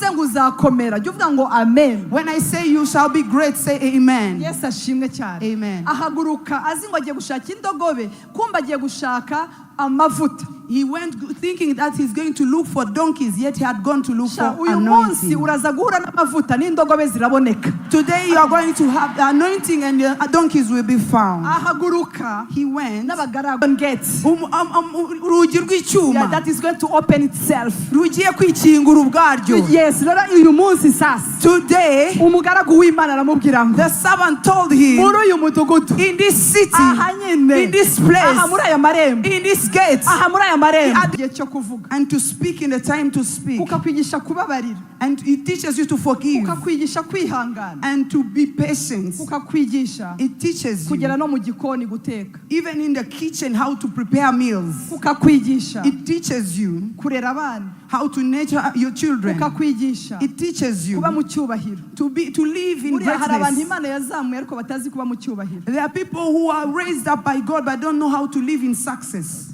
Mvuze ngo uzakomera, jya uvuga ngo amen. When I say you shall be great, say amen. Yesu ashimwe cyane. Amen. Ahaguruka azi ngo agiye gushaka indogobe, kumba agiye gushaka amavuta. He went thinking that he's going to look for donkeys, yet he had gone to look Sha, for uyu munsi anointing. Uraza guhura n'amavuta n'indogobe ziraboneka. Today you are going to have the anointing and the donkeys will be found. Ahaguruka He went. N'abagaragu gate. Urugi Yeah, rw'icyuma that is going to open itself. Rugiye kwikingura ubwaryo. Yes, rero uyu munsi sasa Today, umugaragu w'Imana aramubwira ngo the servant told him, muri uyu mudugudu, in this city, aha nyine, in this place, aha muri aya marembo, in this gate, aha muri aya marembo, igihe cyo kuvuga, and to speak in the time to speak. Kukakwigisha kubabarira, And it teaches you to forgive kukakwigisha kwihangana, and to be patient. Kukakwigisha It teaches you, kugera no mu gikoni guteka, even in the kitchen, how to prepare meals. Kukakwigisha It teaches you kurera abana, how to nurture your children. Kukakwigisha It teaches you kuba mu cyubahiro. to live in Buriya hari abantu greatness. Imana yazamuye ariko batazi kuba mu cyubahiro. There are people who are raised up by God but don't know how to live in success.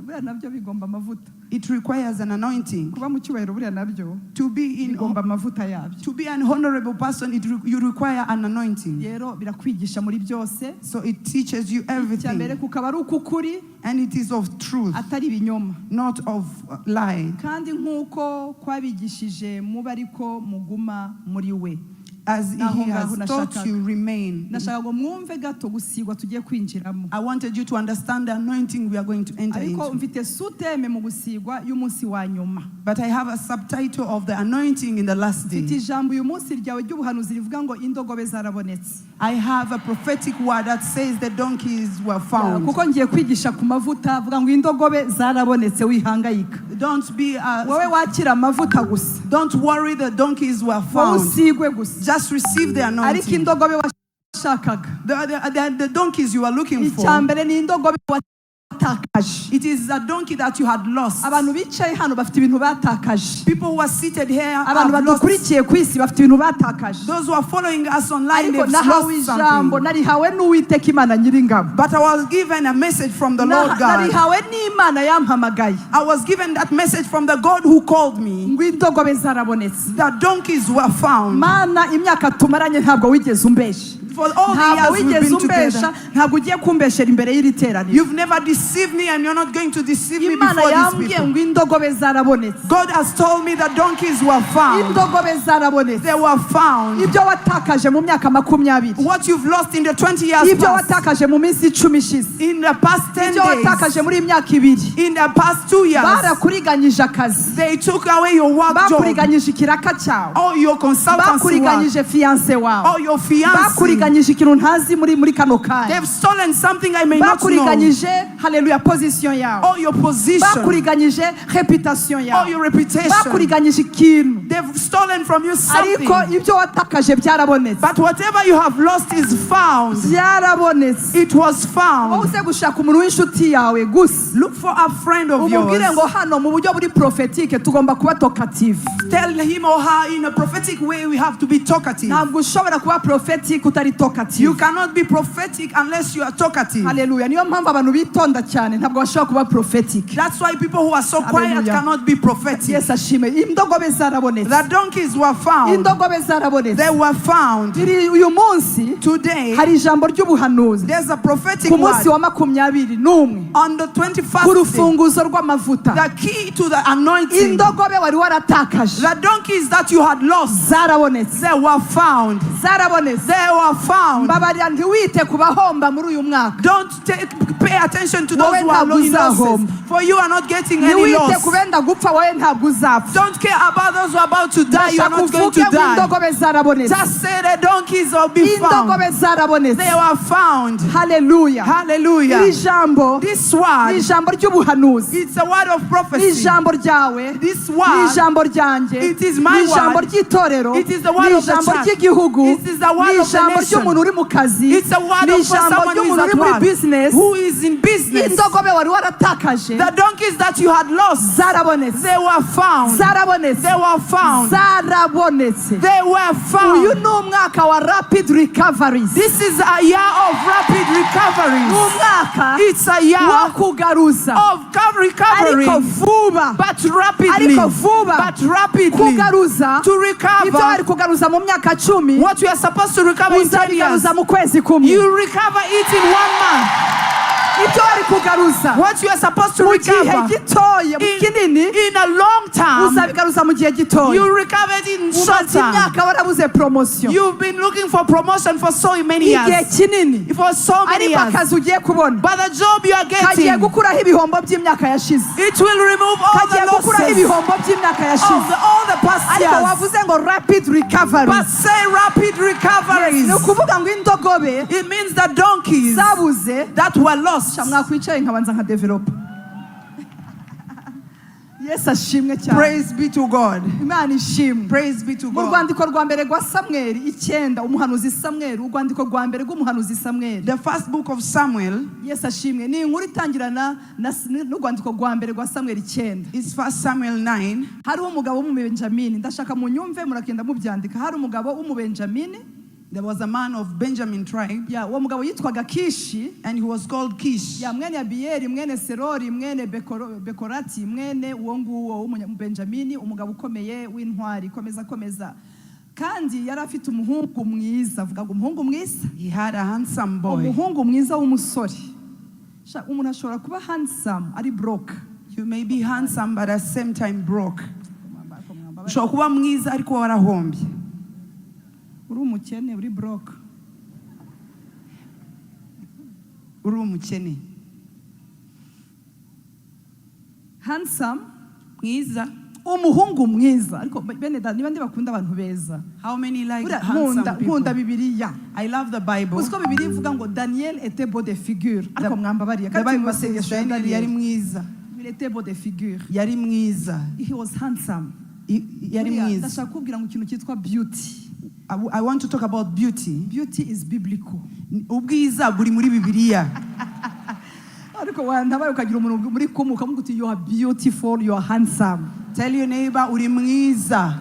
Buriya nabyo bigomba amavuta. It requires an anointing. Kuba mu cyubahiro buriya nabyo To be in bigomba amavuta yabyo. To be an honorable person, you require an anointing. Rero birakwigisha muri byose. So it teaches you Icya mbere everything. Kukaba ari uk'ukuri, And it is of truth, atari ibinyoma. Not of lie. Kandi nk'uko kwabigishije muba ariko muguma muri we. As he Naho ngaho has taught nashakaga. You, remain. Nashaka ngo mwumve gato gusigwa tugiye kwinjiramo. I wanted you to understand the anointing we are going to enter Ariko into. Mfite sous-thème mu gusigwa y'umunsi wa nyuma. But I have a subtitle of the anointing in the last Mfite day. Ijambo uyu munsi ryawe ry'ubuhanuzi rivuga ngo indogobe zarabonetse. I have a prophetic word that says the donkeys were found. Kuko ngiye kwigisha ku mavuta, avuga ngo indogobe zarabonetse, wihangayika. Don't be Wowe wakira amavuta gusa. Don't worry, the donkeys were Wowe found. Usigwe gusa. Just receive the Ariko anointing. Indogobe washakaga, The donkeys you are looking icya for, mbere ni indogobe watakaje. It is a donkey that you had lost. Abantu bicaye hano bafite ibintu batakaje. People who are seated here Abantu have lost. badukurikiye ku isi bafite ibintu batakaje. Those who are following us online, Ariko they've nahawe lost ijambo, something. narihawe n'Uwiteka Imana Nyiringabo. But I was given a message from the Lord God. Narihawe n'Imana yampamagaye I was given that message from the God who called me. Ngo indogobe zarabonetse. The donkeys were found. Mana, imyaka tumaranye ntabwo wigeze umbesha. For all the Ntabwo years we've wigeze been umbesha, together, ntabwo ugiye kumbeshera imbere y'iri teraniro. you've never deceived me and you're not going to deceive me Imana before these yambwiye people. Ngo indogobe zarabonetse. God has told me the donkeys were found. Indogobe zarabonetse. They were found. Ibyo watakaje mu myaka 20, What you've lost in the 20 years ibyo past, watakaje mu minsi 10 ishize, in the past 10 ibyo days, watakaje muri iyi myaka 2, in the past 2 years, barakuriganyije akazi, they took away your work job, bakuriganyije ikiraka cyawe, or your consultancy work, bakuriganyije fiancé wawe, or your fiancé. Bakuriganyije ikintu ntazi muri kano kanya, They've stolen something I may not know, bakuriganyije, haleluya, position yawe, or your position, bakuriganyije reputation or yawe, your reputation. Bakuriganyije ikintu. They've stolen from you something. Ariko ibyo watakaje byarabonetse. But whatever you have lost is found. Byarabonetse. It was Wowe found. Uze gushaka umuntu w'inshuti yawe gusa, Look for a friend of umubwire yours. Ngo hano mu buryo buri prophétique tugomba kuba talkative. Tell him or her, in a prophetic way we have to be talkative. Ntabwo ushobora kuba prophétique utari You talkative. Cannot be prophetic unless you are talkative. Haleluya, niyo mpamvu abantu bitonda cyane ntabwo bashobora kuba prophetic. That's why people who are so quiet Hallelujah. Cannot be prophetic. Yesu ashime, indogobe zarabonetse. The donkeys were found. Indogobe zarabonetse. They were found. Iri- uyu munsi Today, hari ijambo ry'ubuhanuzi there's a prophetic ku munsi word wa 21 on the 21st ku day. Rufunguzo rw'amavuta. The key to the anointing. Indogobe wari waratakaje The donkeys that you had lost, zarabonetse. They were found. Zarabonetse. They were found. Mbabarira, ntiwite ku bahomba muri uyu mwaka. Don't pay attention to those Wowe who are ntabwo in losses. uzahomba. For you are not getting any Ntiwite loss. ku benda gupfa, wowe ntabwo uzapfa. Don't care about those who are about to die. You are Ndashaka not going uvuge to ngo die. indogobe zarabonetse. Just say the donkeys will be found. Indogobe zarabonetse. They were found. Haleluya. Hallelujah. Iri jambo This ni word, ijambo ry'ubuhanuzi. It's a word of Ni prophecy. ijambo ryawe, This ni word, ijambo ryanjye, it is my ni ijambo word. ry'itorero, It is the word ni of the ijambo church. ry'igihugu, It is the word ni of the ijambo nation. ry'umuntu uri mu kazi, It's a word ni of for ijambo someone who is ry'umuntu at uri muri work, business. Who is in business. Indogobe wari waratakaje The donkeys that you had lost, zarabonetse. They were found. Zarabonetse. They were found. found. Zarabonetse. They were Uyu found. ni umwaka wa rapid recoveries. This is a year of rapid Ni recoveries. umwaka It's a year wo kugaruza, of recovery, ariko vuba, but rapidly. ariko vuba. But rapidly. Kugaruza To ibyo recover wari kugaruza mu myaka 10, what you are supposed to recover in 10 years, uzabigaruza mu kwezi kumwe. you recover it in one month. Ibyo wari kugaruza What you are supposed to mu gihe recover gitoya, mu kinini, in a long time, uzabigaruza mu gihe gitoya. you recover it in short Umaze time. imyaka warabuze promotion, You've been looking for promotion for so many igihe years. kinini, For so many ariko years. akazi ugiye kubona But the job you are kagiye getting, gukuraho ibihombo by'imyaka yashize, it will remove all kagiye the gukuraho losses ibihombo by'imyaka of yashize. all the past Ariko years. wavuze ngo rapid recovery. But say rapid recoveries. Ni ukuvuga ngo indogobe It means the donkeys zabuze. that were lost. Sha, mwakwicaye nkabanza nka developa. Yesu ashimwe cyane. Praise be to God. Imana ishimwe. Praise be to Mu God. rwandiko rwa mbere rwa Samweli 9, umuhanuzi Samweli, urwandiko rwa mbere rw'umuhanuzi Samweli. The first book of Samuel Yesu ashimwe. Ni inkuru itangirana n'urwandiko rwa mbere rwa Samweli 9. is 1 Samuel 9. Hariho umugabo w'Umubenjamini. Ndashaka munyumve, muragenda mubyandika. Hari umugabo w'Umubenjamini. There was a man of Benjamin tribe, Ya, uwo mugabo yitwaga Kishi, and he was called Kish. ya mwene Abiyeli, mwene Serori, mwene Bekorati, mwene uwo nguwo w'Umubenjamini, umugabo ukomeye w'intwari. Komeza, komeza. Kandi yari afite umuhungu mwiza. Avuga ngo umuhungu mwiza. He had a handsome boy. Umuhungu mwiza w'umusore. Sha, umuntu ashobora kuba handsome ari broke. You may be handsome, but at the same time broke. Ushobora kuba mwiza ariko warahombye. Uri umukene, uri broke. Uri umukene. Handsome. Mwiza. Umuhungu mwiza. Ariko bene data, niba ndi bakunda abantu beza. How many like Buriya handsome nkunda people? Bibiliya. I love the Bible. Uzi ko Bibiliya ivuga ngo Daniel était beau de figure. Ariko mwambabariye, The kandi turi mu Bible says masengesho ya Daniel yari Daniel. mwiza. Il était beau de figure. Yari mwiza. He was handsome. Yari Buriya mwiza. ndashaka kubwira ngo ikintu cyitwa beauty, I want to talk about beauty. Beauty is biblical. Ubwiza buri muri Bibiliya. Ariko wantabaye ukagira umuntu muri kumwe ukamubwira uti: "You are beautiful, you are handsome." Tell your neighbor, uri mwiza.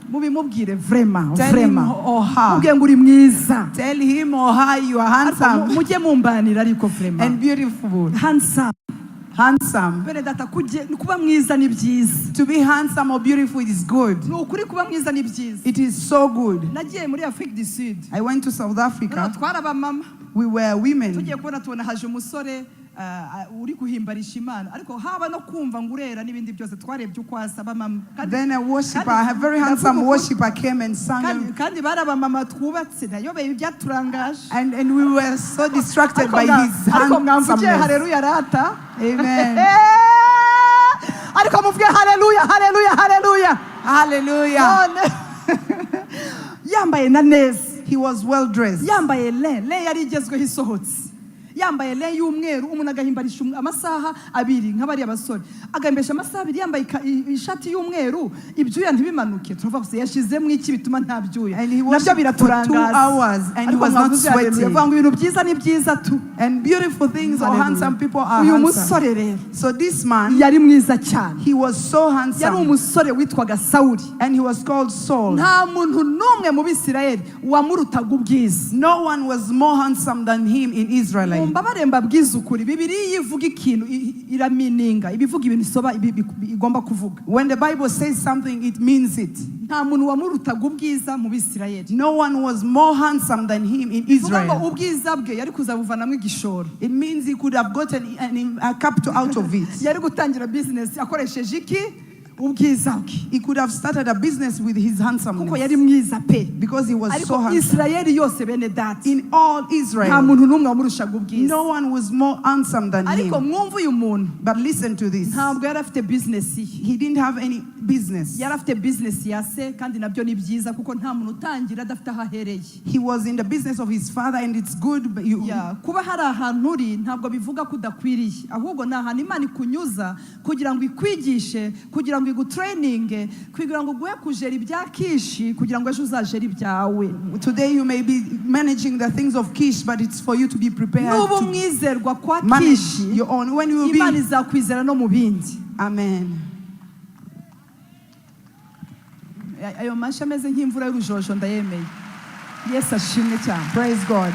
Mubimubwire vraiment. Tell him Vraiment. or her. Mubwire ngo uri mwiza. Tell him or her you are Ariko handsome mujye mumbanira, ariko vraiment. and beautiful. Handsome. Handsome. Bene data, kuba mwiza ni byiza. To be handsome or beautiful is good. Ni ukuri, kuba mwiza ni byiza. It is so good. Nagiye muri Afrique du Sud. I went to South Noneho Africa. twari abamama. We were women. Tugiye kubona tubona haje umusore uri guhimbarisha Imana, ariko haba no kumva ngo urera n'ibindi byose, twarebye uko asa, abamama. Then a worshiper, a very handsome worshiper came and sang. Kandi bari abamama twubatse, nayobeye ibyaturangaje. And we were so distracted Ariko by his ariko mwamvugiye handsomeness. haleluya rata. Amen. Ariko muvuge haleluya, haleluya, haleluya. Hallelujah. None yambaye na neza. He was well dressed. Yambaye lin yari igezweho isohotse, yambaye lin y'umweru. Umuntu agahimbarisha amasaha 2 nk'abariya basore, agahimbarisha amasaha 2 yambaye ishati y'umweru, ibyuya ntibimanuke. Turavuga gusa yashizemo iki bituma nta byuya? And he Nabyo worshipped for biraturangaza. 2 hours and he Ariko was not mwavuze haleluya, sweating. vuga ngo ibintu byiza ni byiza tu. And beautiful things or Hallelujah. handsome people are Uyu handsome. musore rero So this man, yari mwiza cyane. he was so Yari handsome. umusore witwaga Sawuli. And he was called Saul. Nta muntu n'umwe mu Bisirayeli wamurutaga ubwiza. No one was more handsome than him in Israel. Mumbabare mbabwize ukuri, Bibiliya iyo ivuga ikintu iramininga, ibivuga ibintu isoba igomba kuvuga. When the Bible says something, it means it. Nta muntu wamurutaga ubwiza mu Bisirayeli. No one was more handsome than him in Bivuga ngo Israel. ubwiza bwe yari kuzabuvanamo igishoro. It means he could have gotten a capital out of it. Yari gutangira bizinesi akoresheje iki? Ubwiza bwe. He could have started a business with his Kuko handsomeness yari mwiza pe. because he was so Ariko handsome. Isirayeli yose, bene data, In all nta Israel, muntu n'umwe wamurushaga ubwiza. no one was more handsome than Ariko him. mwumve uyu muntu, But listen to this. ntabwo yari afite bizinesi ye. He didn't have any business. Yari afite bizinesi ya se, kandi nabyo ni byiza kuko nta muntu utangira adafite aho ahereye. He was in the business of his father, and it's good. But you, Ya, kuba hari ahantu uri ntabwo bivuga ko udakwiriye, ahubwo ni ahantu Imana ikunyuza kugira ngo ikwigishe, kugira ngo igutraininge, kugira ngo uguhe kujera ibya Kishi, kugira ngo ejo uzajere ibyawe. Today you may be managing the things of Kish, but it's for you to be prepared Nuba to umwizerwa kwa manage Kishi, your own. When you will Imana be, izakwizera no mu bindi. Amen. Ayo mashyi ameze nk'imvura y'urujojo ndayemeye. Yesu ashimwe cyane. Praise God.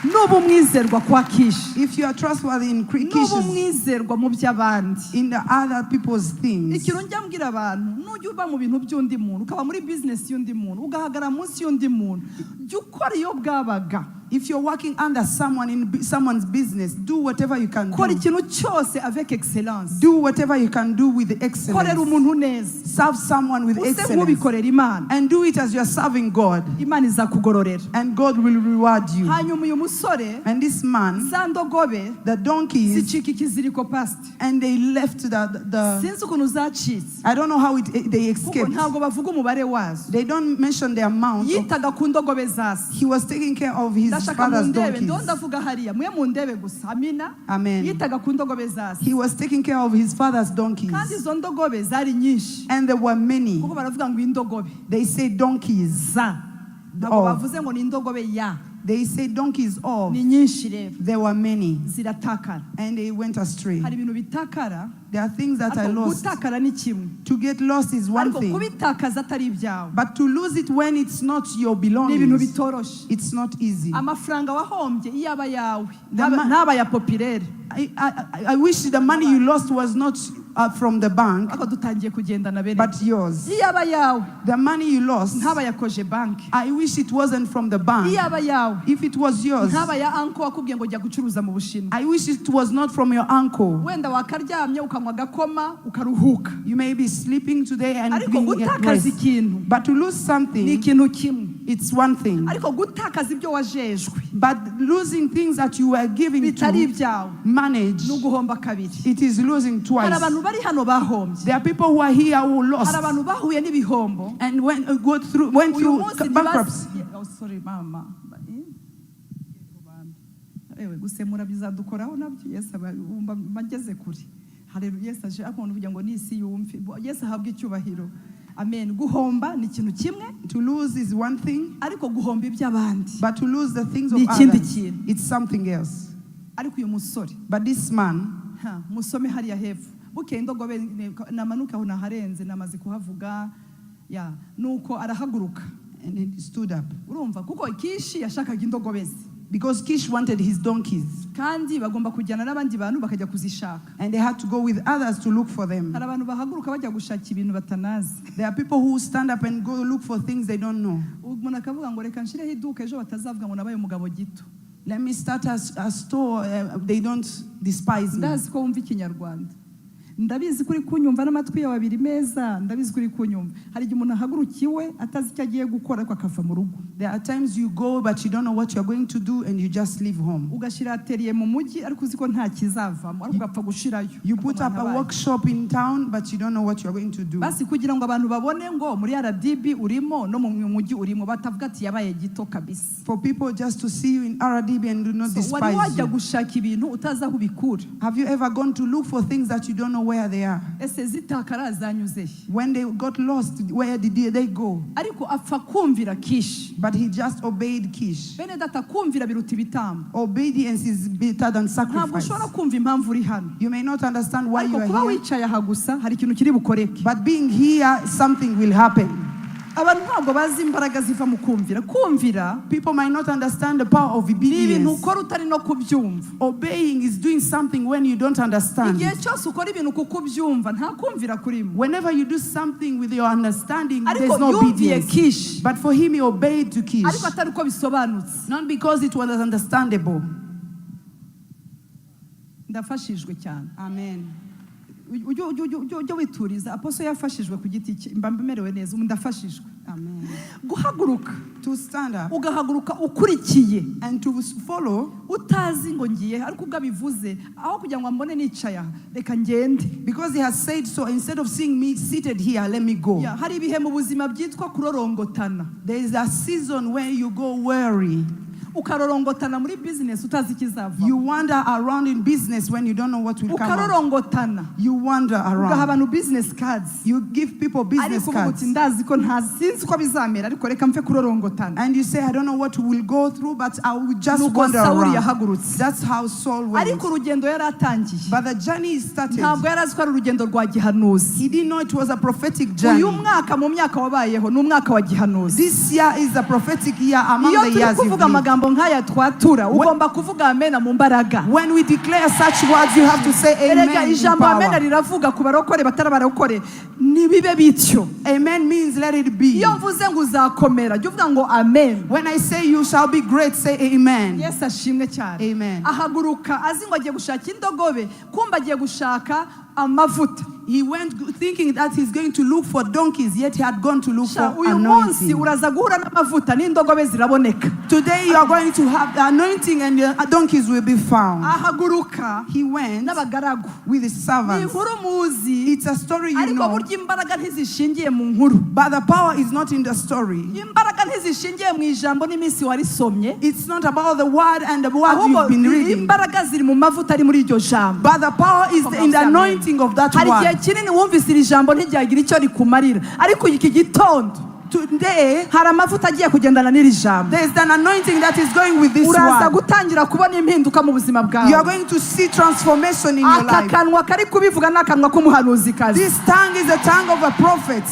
Nuba umwizerwa kwa Kishi, If you are trustworthy in nuba Kish's, umwizerwa mu by'abandi, in the other people's things, ikintu njya mbwira abantu, nujya uba mu bintu by'undi muntu, ukaba muri bizinesi y'undi muntu, ugahagarara munsi y'undi muntu, jya ukora iyo bwabaga. If you're working under someone in someone's business, do whatever you can Kora do. ikintu cyose avec excellence. Do whatever you can do with Korera excellence. umuntu neza, Serve someone with use excellence. nk'ubikorera Imana. And do it as you're serving God. Imana izakugororera. And God will reward you. Hanyuma uyu musore, And this man, za ndogobe the donkeys, zicika ikiziriko, pasite. And they left the Sinzi ukuntu zacitse, I don't know how they kuko escaped. ntabwo bavuga umubare wazo. They don't mention the amount. Yitaga ku ndogobe za se. He was taking care of his Ndashaka father's mundebe ndo donkeys. ndavuga hariya, mwe mundebe gusa. Amina. Amen. Yitaga ku ndogobe za se. He was taking care of his father's donkeys. Kandi izo ndogobe zari nyinshi, And there were many. kuko baravuga ngo indogobe They say donkeys. za, ntabwo Oh. bavuze ngo ni indogobe ya. They say donkeys of. Ni nyinshi rero. There were many. Ziratakara. And they went astray. Hari ibintu bitakara. There are things that I Ariko lost. gutakara ni kimwe, To get lost is one ariko thing. kubitakaza atari ibyawe But to lose it when it's not your ni ibintu belongings, bitoroshe. it's not easy. Amafaranga wahombye iyo aba ayawe, ntaba ya Populaire. I wish the money you lost was not from the bank, Ariko dutangiye kugendana bene. but yours. Iyo aba ayawe, The money you lost, ntaba ya Cogebanque. I wish it wasn't from the bank. Iyo aba ayawe, If it was yours, ntaba ya uncle wakubwiye ngo jya gucuruza mu Bushinwa. I wish it was not from your uncle. Wenda wakaryamye, ukanywa agakoma, ukaruhuka. You may be sleeping today and Ariko being at gutakaza rest. ikintu But to lose ni something, ikintu kimwe, it's one thing. ariko gutakaza ibyo wajejwe But losing things that you were giving bitari to ibyawe manage, ni uguhomba kabiri. It is losing Hari twice. abantu bari hano bahombye. There are people who are here who lost Hari abantu bahuye n'ibihombo. and went Uyu through munsi bankruptcy. ntibazi. Oh, sorry mama. Eh? Ewe, gusemura bizadukoraho nabyo. Yesu wumva ngeze kure. Haleluya! Yesu aje akunda kugira ngo n'isi yumve. Yesu ahabwe icyubahiro. Amen. Guhomba ni ikintu kimwe, To lose is one thing, ariko guhomba iby'abandi but to lose the things of ni ikindi others, kintu. It's something else. Ariko uyu musore, But this man, ha, musome hariya hepfo. Bukeye indogobe namanuka aho naharenze, namaze kuhavuga ya. Nuko arahaguruka. And he stood up Urumva, kuko Kishi yashakaga indogobe ze, because Kish wanted his donkeys, kandi bagomba kujyana n'abandi bantu bakajya kuzishaka. And they had to go with others to look for them. Hari abantu bahaguruka bajya gushaka ibintu batanazi. There are people who stand up and go look for things they don't know. Umuntu akavuga ngo reka nshireho iduka, ejo batazavuga ngo nabaye umugabo gito. Let me start a store. They don't despise me. Ndazi ko wumva Ikinyarwanda, ndabizi ko uri kunyumva n'amatwi yawe abiri meza, ndabizi ko uri kunyumva. Hari igihe umuntu ahaguruka iwe atazi icyo agiye gukora, ariko akava mu rugo. There are times you go, but you don't know what you're going to do, and you just leave home. Ugashyira atelier mu mujyi, ariko uzi ko nta kizavamo, ariko ugapfa gushirayo. You put up a workshop in town, but you don't know what you're going to do. Basi kugira ngo abantu babone ngo muri RDB urimo, no mu mujyi urimo, batavuga ati yabaye gito kabisa. For people just to see you in RDB and do not So, wari despise wajya you. Gushaka ibintu utazi aho ubikura? Have you ever gone to look for things that you don't know where they are? Ese zitakara zanyuze he? When they got lost, where did they go? Ariko apfa kumvira Kishi. But he just obeyed Kish. Bene data, kumvira biruta ibitambo. Obedience is better than Ntabwo sacrifice. ushobora kumva impamvu uri hano, You may not understand why you ariko are kuba here, wicaye aha gusa hari ikintu kiri bukoreke. But being here, something will happen. Abantu ntabwo bazi imbaraga ziva mu kumvira. Kumvira People might not understand the power of ni ibintu obedience. ukora utari no kubyumva. Obeying is doing something when you don't understand. Igihe cyose ukora ibintu kuko ubyumva, nta kumvira kurimo. Whenever you do something with your understanding, Ariko there's no yumviye obedience. Kishi, But for him, he obeyed to Kish. Ariko atari uko bisobanutse. Not because it was understandable. Ndafashijwe cyane. Amen. Ujye wituriza. Apostle yafashijwe ku giti cye, mba merewe neza ubu, ndafashijwe. Amen. Guhaguruka, To stand up ugahaguruka ukurikiye, and to follow, utazi ngo ngiye, ariko ubwo abivuze, aho kugira ngo mbone nicaye aha, reka ngende. Because he has said so, instead of seeing me seated here, let me go. Ya, hari ibihe mu buzima byitwa kurorongotana. There is a season where you go weary. Ukarorongotana muri business utazi ikizava. You wander around in business when you don't know what will come out. Ukarorongotana. You wander Ugaha around. abantu business cards. You give people business Ariko uvuga cards. uti ndazi ko ntazi sinzi uko bizamera ariko reka mfe kurorongotana. And you say, "I don't know what we will go through, but I will just Nuko wander Sawuli around." yahagurutse. That's how Saul went. Ariko urugendo yari atangiye But the journey he started, ntabwo yari azi ko ari urugendo rwa gihanuzi. He didn't know it was a prophetic journey. Uyu mwaka mu myaka wabayeho ni umwaka wa gihanuzi. This year is a prophetic year among Iyo the turi years you've kuvuga lived. Amagambo nk'aya twatura ugomba kuvuga amena mu mbaraga. When we declare such words, you have to say Erega amen in ijambo amena power. Riravuga ku barokore batari abarokore nibibe bityo. Amen means let it be. Iyo mvuze ngo uzakomera jya uvuga ngo amen. When I say you shall be great, say amen. Yesu ashimwe cyane. Amen. Ahaguruka azi ngo agiye gushaka indogobe kumba agiye gushaka amavuta. He went thinking that he's going to look for donkeys, yet he had gone to look Sha, for uyu munsi anointing. Uraza guhura n'amavuta n'indogobe ziraboneka. Today you are going to have the anointing and the donkeys will be found. Ahaguruka He went n'abagaragu. With his Ni servants. inkuru muzi. It's a story you Ariko know, burya imbaraga ntizishingiye mu nkuru. But the power is not in the story. Imbaraga ntizishingiye mu ijambo n'iminsi warisomye. It's not about the word and the word Ahubwo you've been reading. imbaraga ziri mu mavuta ari muri iryo jambo. But the power is in the anointing of that Hari igihe word. Kinini wumvise iri jambo ntiryagira icyo rikumarira ariko iki gitondo Today, hari amavuta agiye kugendana n'iri jambo. There's an anointing that is going with this Uraza word. Gutangira kubona impinduka mu buzima You are bwawe. going to see transformation in your Aka life. kanwa kari kubivuga ni akanwa k'umuhanuzikazi. This tongue is the tongue of a prophet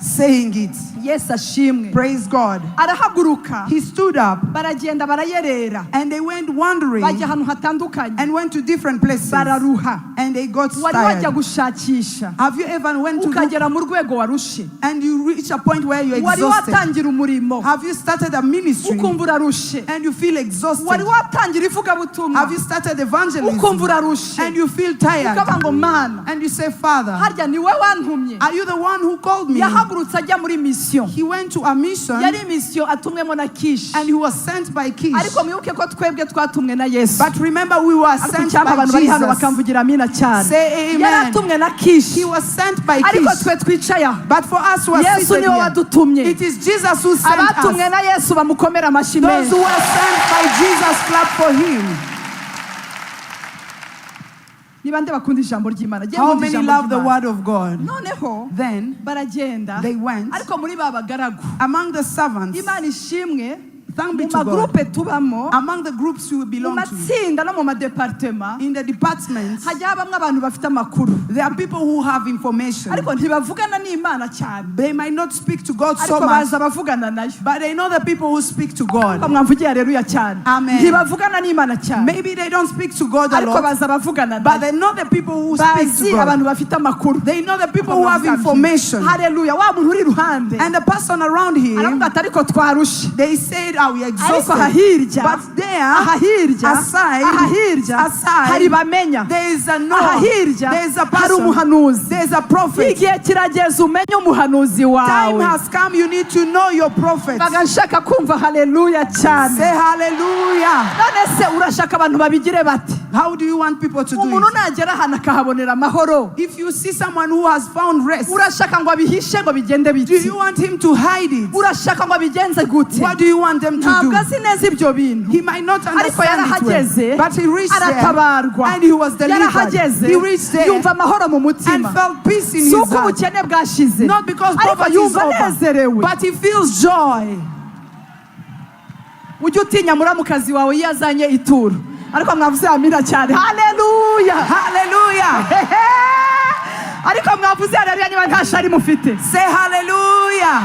saying it. Yesu ashimwe. Praise God. Arahaguruka. He stood up Baragenda barayerera. And they went wandering Bajya ahantu hatandukanye. And went to different places. Bararuha. And they got Wari wajya tired. Gushakisha Have you ever went to look ukagera mu rwego warushe? And you reach a point where you're Wari exhausted? watangira umurimo Have you started a ministry ukumva urarushe? And you feel exhausted? Wari watangira ivugabutumwa Have you started evangelism ukumva urarushe? And you feel tired? Ukavuga ngo mana And you say, "Father, harya ni we wantumye?" are you the one who called me? Yahagurutse ajya muri mission. He went to a mission Yari mission atumwemo na Kishi. And he was sent by Kish. Ariko mwibuke ko twebwe twatumwe na Yesu. But remember, we were Ariko sent icyampa by abantu bari hano Jesus. bakamvugira amina cyane. Say amen. Yari atumwe na Kishi. He was sent by Ariko Kish. twe twicaye aha But for us who are Yesu seated niwe here, wadutumye. it is Jesus who sent Abatumwe us. Na Yesu bamukomere amashyi Those who menshi. were sent by Jesus, clap for him. Ni bande bakunda ijambo ry'Imana? Jye How nkunda many ijambo love the ry'Imana. word of God? Noneho Then baragenda. They went. Ariko muri ba bagaragu among the servants, Imana ishimwe thank be mu to God. Magurupe tubamo Among the groups you mu belong to, matsinda no mu madepartema in the departments, hajya habamo abantu bafite amakuru there are people who have information. Ariko ntibavugana n'Imana cyane. They might not speak to God so Ariko much, baza bavugana nayo. But they know the people who speak to God. Mwamvugiye aleluya cyane. Amen. Ntibavugana n'Imana cyane. Maybe they don't speak to God a Ariko lot, baza bavugana but nayo. they know the people who speak Bazi to God. Abantu bafite amakuru. They know the people who have information. Haleluya wa muntu uri iruhande And the person around him, aravuga ati ariko twarushe. They said, "Are we Ariko exhausted?" aha hirya But there, aha hirya aside, aha hirya aside, hari bamenya. There is a no. Aha hirya There is a hari person. umuhanuzi. There is a prophet. Igihe kirageze umenye umuhanuzi Time wawe. Has come. You need to know your prophet. Mbaga nshaka kumva haleluya cyane. Say hallelujah. None se urashaka abantu babigire bate? How do you want people to do Umuntu it? Nagera ahantu akahabonera amahoro If you see someone who has found rest, urashaka ngo abihishe ngo bigende do bite? You want him to hide it? Urashaka ngo abigenze gute? What do you want them to Ntabwo do? Azi neza ibyo bintu. He might not Ariko understand it well, yarahageze but he reached there aratabarwa. And he was delivered. Yarahageze He reached there yumva amahoro mu and mutima. Felt peace in Si his uko heart. ubukene bwashize Not because ariko poverty is yumva over, anezerewe. But he feels joy. Ujye utinya muramukazi wawe iyo azanye ituro ariko mwavuze amina cyane haleluya. Hallelujah. Hehe! Ariko mwavuze haleluya niba nta shari mufite. Say hallelujah.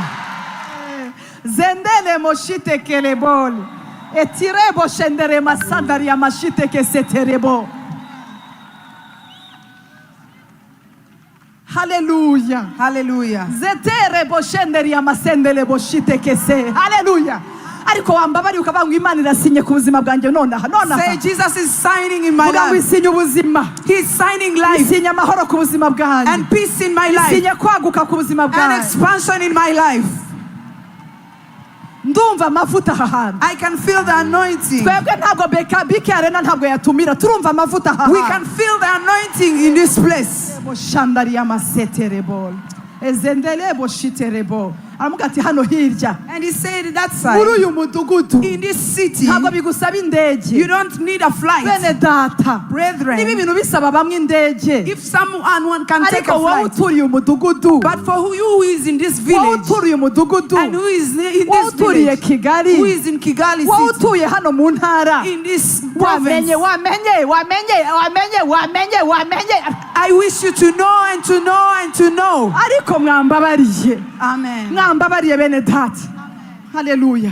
Zendele moshite keleboli etirebo shendere masandari ya mashite keseterebo haleluya. Hallelujah. Zetere boshenderi ya masendele boshite kese haleluya ariko wambabariye ukavuga ngo Imana irasinye ku buzima bwanjye nonaha nonaha. Say Jesus is signing in my Vuga ngo life. isinye ubuzima. He's signing life Isinye amahoro ku buzima bwanjye. And peace in my life Isinye kwaguka ku buzima and bwanjye. Expansion in my life. Ndumva amavuta aha hantu. I can feel the anointing. Twebwe ntabwo beka BK Arena ntabwo yatumira turumva amavuta aha We hantu. Can feel the anointing in this place. Shandari amaseterebo ezendelebo shiterebo Aramubwira ati hano hirya And he said, that muri side, uyu mudugudu in this city, ntabwo bigusaba indege. You don't need a flight. Bene data, Brethren, niba ibintu bisaba bamwe indege if someone one can take ariko a wowe flight, uturiye umudugudu, but for who you who is in this wowe village uturiye umudugudu, and who is in wowe this uturiye village, Kigali, who is in Kigali wowe city, utuye hano mu ntara, in this province, wamenye, wamenye, wamenye, wamenye, wamenye, wamenye. I wish you to know and to know and to know. Ariko mwambabariye. Amen. Mwambabariye bene data. Haleluya,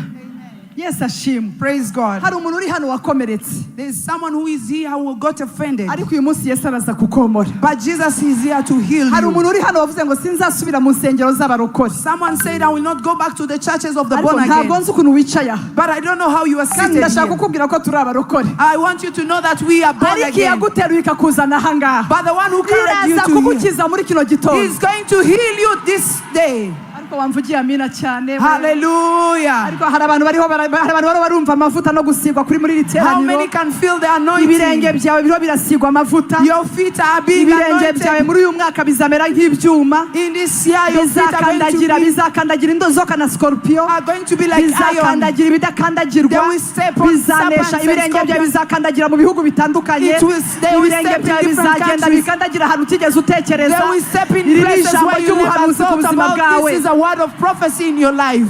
Yesu ashimwe. Praise God. Hari umuntu uri hano wakomeretse. There's someone who is here who got offended. Ariko uyu munsi Yesu araza kukomora. But Jesus is here to heal Hari you. Umuntu uri hano wavuze ngo sinzasubira mu nsengero z'abarokore. Someone said, "I will not go back to the churches of the Ariko born ntabwo again." nzi ukuntu wicaye aha. But I don't know how you are Kandi seated ndashaka here. kukubwira ko turi abarokore. I want you to know that we are born Ariko again. iyaguteruye ikakuzana aha ngaha But the one who carried you iraza to here kugukiza muri kino gitondo. is going to heal you this day. Ariko wamvugiye amina cyane. Hallelujah. Ariko hari abantu bariho hari abantu bariho barumva amavuta no gusigwa kuri muri iri How many teraniro. can feel the Ibirenge anointing? byawe biriho birasigwa amavuta. Your feet are being Ibirenge byawe anointed. muri uyu mwaka bizamera nk'ibyuma. In this year, your feet are going to Bizakandagira be, bizakandagira inzoka na scorpion. are going to be like iron. Bizakandagira ibidakandagirwa. They will step on Bizanesha. serpents and Ibirenge byawe scorpions. bizakandagira mu bihugu bitandukanye. They will Ibirenge step in byawe different bizagenda countries. bikandagira ahantu utigeze utekereza. They will step in Iri ni places ijambo where you never ry'ubuhanuzi ku thought buzima about. bwawe. This is a word of prophecy in your life.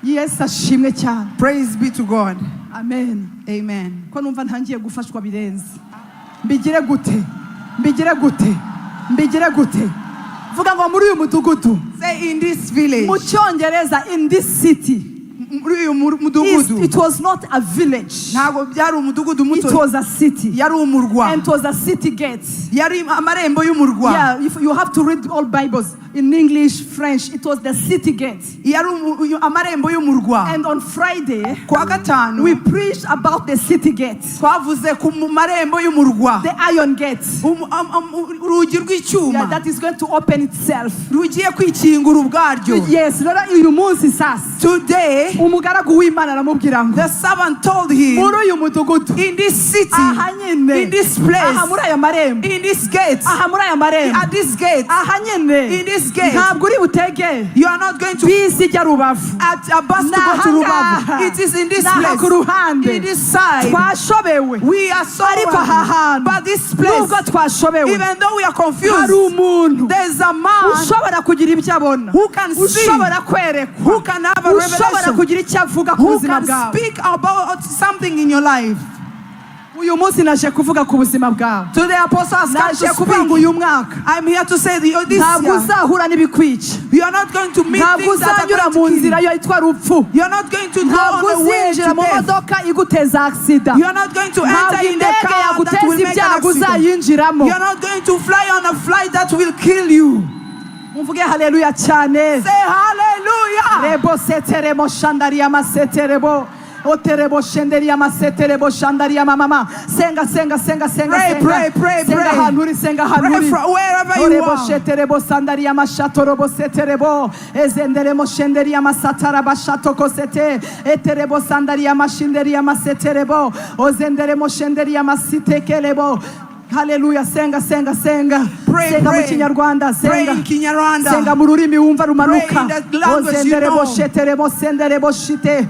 Yesu ashimwe cyane. Praise be to God. Amen. Amen. Ko numva ntangiye gufashwa birenze. Mbigire gute? Mbigire gute? Mbigire gute? Vuga ngo muri uyu mudugudu. Say, in this village. Mu cyongereza, in this city. Muri uyu mudugudu. It was not a village. Ntabwo byari umudugudu It muto. was a city. Yari umurwa. And it was a city gate. Yari amarembo y'umurwa. Yeah, if you have to read all Bibles in English, French. It was the city gate. Yari amarembo y'umurwa. And on Friday, Kuwa gatanu we preached about the city gate, twavuze ku marembo y'umurwa. The iron gate. Urugi rw'icyuma Yeah, that is going to open itself. Rugiye kwikingura ubwaryo. Yes, rero uyu munsi sasa Today, umugaragu w'Imana aramubwira ngo the servant told him, muri uyu mudugudu, in this city, aha nyine, in this place, aha muri aya marembo, in this gate, aha muri aya marembo, at this gate, aha nyine, in this gate, ntabwo uri butege you are not going to bisi ijya Rubavu. at a bus to go to Rubavu. It is in this N'aha ku place, ruhande. In this side. Twashobewe. We are so Ariko aha hantu, but this place, nubwo twashobewe, even though we are hari confused, umuntu there's a man ushobora kugira ibyo abona, who can see, ushobora kwerekwa, who can have a ushobora revelation, kugira icyo avuga ku who buzima can bwawe. Speak about something in your life. Uyu munsi naje kuvuga ku buzima bwawe. Today, Apostle has come Naje to kuvuga ngo speak. uyu mwaka I'm here to say that this ntabwo year, uzahura n'ibikwica. You are not going to meet Ntabwo things that are uzanyura going mu to kill nzira you. yitwa rupfu. You are not going to go Ntabwo on the way uzinjira to mu death. Modoka iguteza accident. You are not going to Ntabwo enter in the indege car that yaguteza will make an ibyago accident. uzayinjiramo. You are not going to fly on a flight that will kill you. Mvuge haleluya cyane. Say hallelujah. Rebo seterebo shandaria maseterebo oterebo shenderia maseterebo shandaria mamama. Senga, senga, senga, senga. Pray, Senga. Pray, pray, Senga pray. ahantu uri, senga ahantu Pray uri. from wherever you Orebo are. sheterebo sandaria mashatorobo seterebo ezenderemo shenderia masatara bashatoko sete eterebo sandaria mashinderia maseterebo ozenderemo shenderia masitekelebo. Haleluya, senga, senga, senga. Pray, Senga mu pray. Kinyarwanda. Pray Senga. in Kinyarwanda. Senga mu rurimi wumva rumanuka. Pray in the language you Ozenderebo know. sheterebo senderebo shite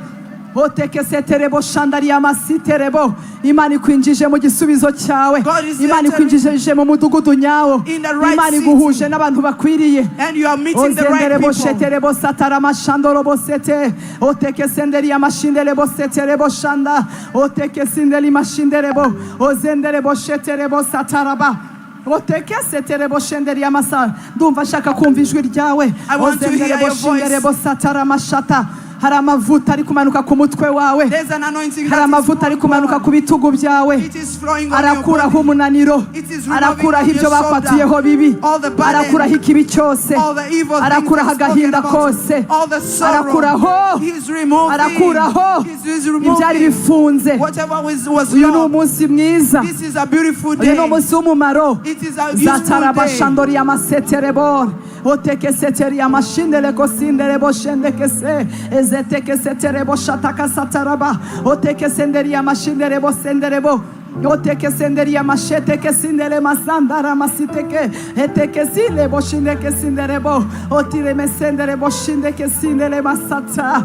oteke seterebo shandariya masiterebo. Imana ikwinjije mu gisubizo cyawe. God is Imana entering ikwinjije mu mudugudu nyawo. in the right Imana city. iguhuje n'abantu bakwiriye. And you are meeting the right Ozenderebo people. sheterebo satarama shandorobo sete oteke senderi amashinderebo seterebo shanda oteke sindeli mashinderebo ozenderebo sheterebo sataraba oteke seterebo shenderi amasa. Ndumva nshaka kumva ijwi ryawe. I want to hear Ozenderebo your voice. shinderebo satarama shata. Hari amavuta ari kumanuka ku mutwe wawe. There's an anointing Hari that is amavuta ari kumanuka ku bitugu byawe. It is flowing on your Arakuraho body. Umunaniro. It is removing Arakuraho on ibyo your shoulder bakwatuyeho bibi. all the burden, Arakuraho ikibi cyose. all the evil things Arakuraho they've spoken agahinda about, kose. all the sorrow. Arakuraho. He's removing. Arakuraho He's ibyari removing bifunze. whatever was Uyu ni lost. umunsi mwiza. This is a beautiful Uyu ni day. umunsi w'umumaro. It is a useful day. Zatarabashandori amaseterebor oteke seteri amashindereko sinderebo shendekese ezeteke seterebo shataka sataraba oteke senderi amashinderebo senderebo. Oteke senderi amasheteke sindere masandara masiteke eteke sile boshindeke sinderebo otire mesendere boshindeke sindere masata.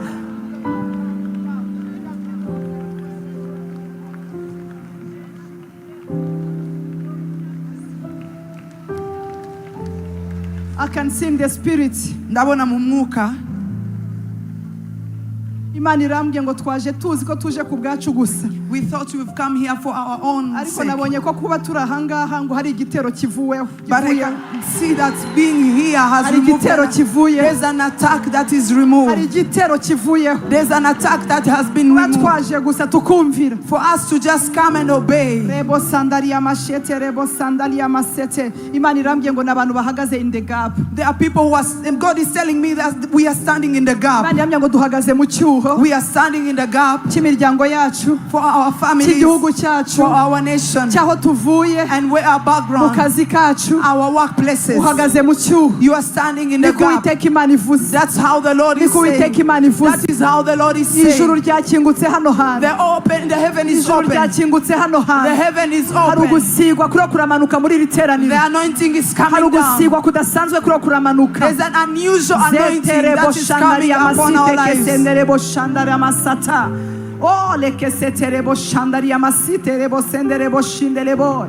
I can see in the spirit. Ndabona mu mwuka. Imana irambwiye ngo twaje tuzi ko tuje ku bwacu gusa. We thought we've come here for our own Ariko sake. Nabonye ko kuba turi ahangaha ngo hari igitero kivuweho. But I Kivuyeho. Can see that being here has Hari removed igitero kivuye. There's an attack that is Hari removed. Igitero kivuyeho. There's an attack that has been Kuba removed. Twaje gusa tukumvira. For us to just come and obey. Rebo sandaliya mashete rebo sandaliya masete. Imana irambwiye ngo ni abantu bahagaze in the gap. There are people who are, and God is telling me that we are standing in the gap. Imana irambwiye ngo duhagaze mu cyuho We are standing in the gap cy'imiryango yacu, for our families, cy'igihugu cyacu, for our nation, cy'aho tuvuye, and where our mu background, kazi kacu. Our workplaces. Uhagaze mu cyuho. You are standing in the Niko gap. Uwiteka Imana ivuze. That's how the Lord is Niko Uwiteka saying. Imana ivuze. That is how the Lord is Ijuru saying. Ryakingutse hano hantu. The heaven is Ijuru open. Ryakingutse hano The hantu. Heaven is Hari open. Ugusigwa kuriho kuramanuka muri iri teraniro. The anointing is Hari coming down. Ugusigwa kudasanzwe kuriho kuramanuka. There's an unusual anointing Zeterebo that is coming shandari upon our amasite lives. kesenderebo shandari amasata. Oh, lekeseterebo shandari amasiterebo senderebo shinderebo.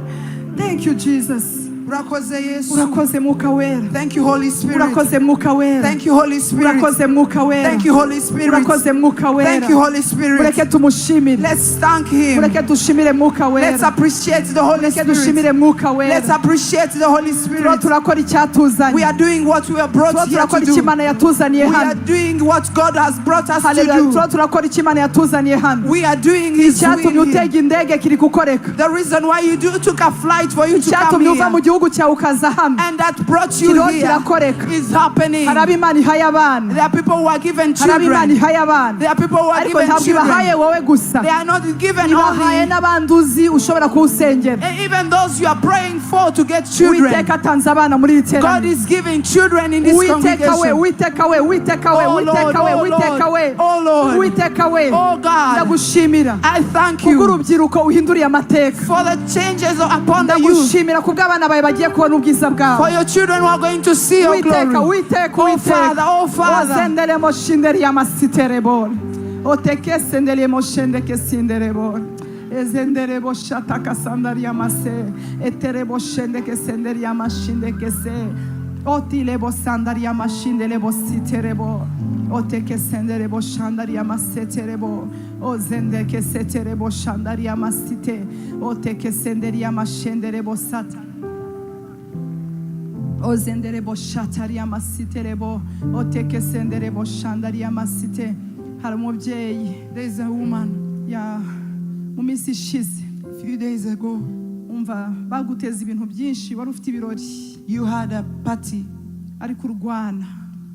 Thank you, Jesus. Urakoze Yesu. Urakoze Mwuka Wera. Thank you, Holy Spirit. Urakoze Mwuka Wera. Thank you, Holy Spirit. Urakoze Mwuka Wera. Thank you, Holy Spirit. Urakoze Mwuka Wera. Thank you, Holy Spirit. Mureke tumushimire. Let's thank Him. Mureke dushimire Mwuka Let's Wera. Appreciate the Holy Mureke Spirit. Dushimire Mwuka Let's Wera. Appreciate the Holy Turiho Spirit. turakora icyatuzanye. We are doing what we are brought Turiho here turakora to icyo do. Imana yatuzaniye We hano. Are doing what God has brought us to Hallelujah. do. Turiho turakora icyo Imana yatuzaniye hano. We are doing His Icyatumye will here. utega indege kiri kukoreka. The reason why you took a flight for you to come Icyatumye uva mu here gihugu cyawe ukaza hano and that brought you kiriho here kirakoreka. Is happening. Hari abo Imana ihaye abana. There are people who are given Hari abo Imana children. ihaye abana. There are people who are Ariko given ntabwo ibahaye children. wowe gusa. They are not given Ibahaye only. N'abandi uzi ushobora kuwusengera. And even those you are praying for to get children. Uwiteka atanze abana muri iri God teraniro. Is giving children in this Uwiteka we, congregation. Uwiteka we, Uwiteka we, Oh Lord, Uwiteka we, oh Uwiteka Lord, we, oh Lord, Uwiteka we, oh God, ndagushimira I thank you kubw'urubyiruko uhinduriye amateka. For the changes upon the youth, Ndagushimira kubw'abana bawe bagiye kubona ubwiza for bwawe. Your children who are going to see your Uwiteka, glory. Uwiteka, Oh Uwiteka. Father, oh Father. Ozenderemo shinderi amasiterebore. Oteke senderemo shendeke sinderebore. Ezenderebo shataka sandari amase. Eterebo shendeke senderi amashindeke se. Otilebo sandari amashindelebo siterebo. Oteke senderebo shandari amaseterebo. Ozendeke seterebo shandari amasite. Oteke senderi amashenderebo sata. Ozenderebo shatari amasiterebo. Oteke senderebo shandari amasite. Hari umubyeyi There is a woman ya mu minsi ishize a few days ago. Umva baguteza ibintu byinshi wari ufite ibirori You had a party, ariko urwana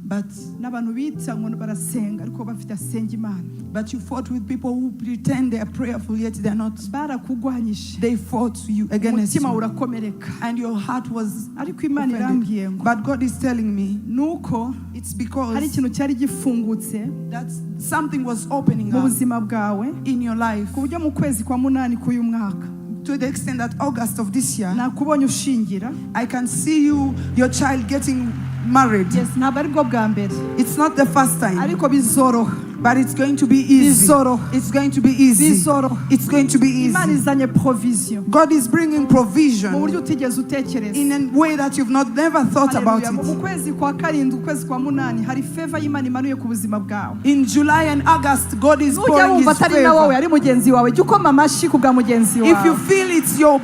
but n'abantu bita ngo barasenga ariko bafite asenga Imana. But you fought with people who pretend they are prayerful yet they are not. Barakugwanyije. They fought you against Umutima you, urakomereka. And your heart was Ariko Imana irambwiye offended. ngo But God is telling me nuko it's hari because ikintu cyari gifungutse that something was opening mu up buzima bwawe in your life ku buryo mu kwezi kwa munani k'uyu mwaka to the extent that August of this year, nakubonye ushingira. I can see you, your child getting married. Yes, ntabwo ari bwo bwa mbere. It's not the first time, Ariko bizoroha. But it's going to be easy. Bizoroha. It's going to be easy. Bizoroha. It's going to be Imana easy. Izanye provision God is bringing mu provision buryo utigeze utekereza. In a way that you've not never thought about Hallelujah. Mu it. Kwezi kwa karindwi ukwezi kwa munani hari favor y'Imana imanuye ku buzima bwawe. In July and August, God is Nujya pouring wumva His atari na wowe favor. ari mugenzi wawe jya ukoma amashyi ku bwa mugenzi If you wawe. Feel it's your